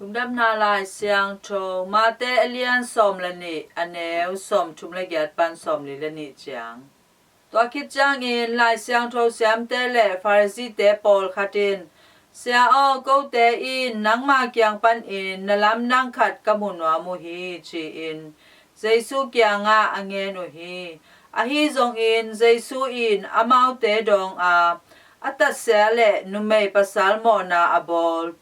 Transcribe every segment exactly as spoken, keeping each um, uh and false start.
Lungdamna Lai Siangtho, Mate a lian sawm le nih, a neu sawm thum le giat pan sawm li le nih ciang. Tua khit ciangin Lai Siangtho siamte le Pharisee-te pawlkhat in, "Sia aw, kote in nangma kiang panin na lamdang khat ka mu nuam uh hi," ci-in Jesu kiangah a ngen uh hi. Ahi zongin Jesu in amaute dawng a, a tatsia le numei pasal mawhna a bawl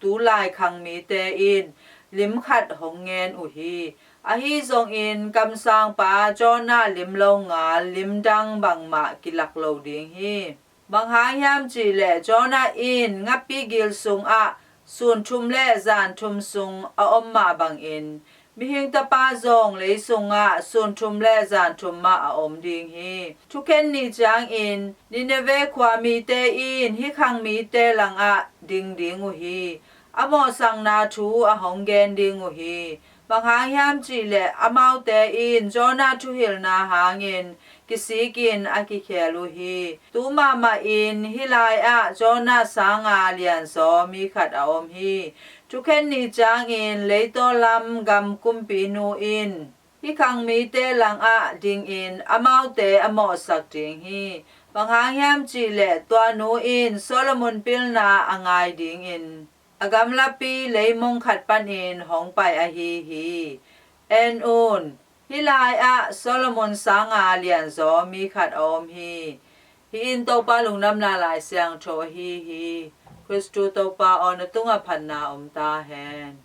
tulai khang mite in lim khat hong ngen uh hi. Ahi zongin kamsangpa Jonah lim lo ngal lim dang bangmah kilak lo ding hi. Bang hang hiam cihleh Jonah in ngapi gil sungah sun thum le zan thum sung a om mah bangin, Mihing Tapa zong lei sungah sun thum le zan thum mah a om ding hi. Thukhen ni ciangin Nineveh khua mite in hih khang mite langah ding ding uh hi. A mawhsakna thu a hong gen ding uh hi. Bang hang hiam cihleh amaute in Jonah thuhilhna hangin kisikin a kikhel uh hi. Tu mahmah in hih lai-ah Jonah sanga lianzaw mi khat a om hi. Thukhen ni ciangin leitaw lam gam kumpinu in hih khang mite langah dingin amaute a mawhsak ding hi. Bang hang hiam cihleh tua nu in Solomon pilna a ngai dingin a gamlapi leimong khat panin hong pai ahi hi. En un, hih lai-ah Solomon sanga lianzaw mi khat a om hi. Hih in Topa Lungdamna Lai Siangtho ahi hi. Khristu Topa aw, na tungah phatna om ta hen.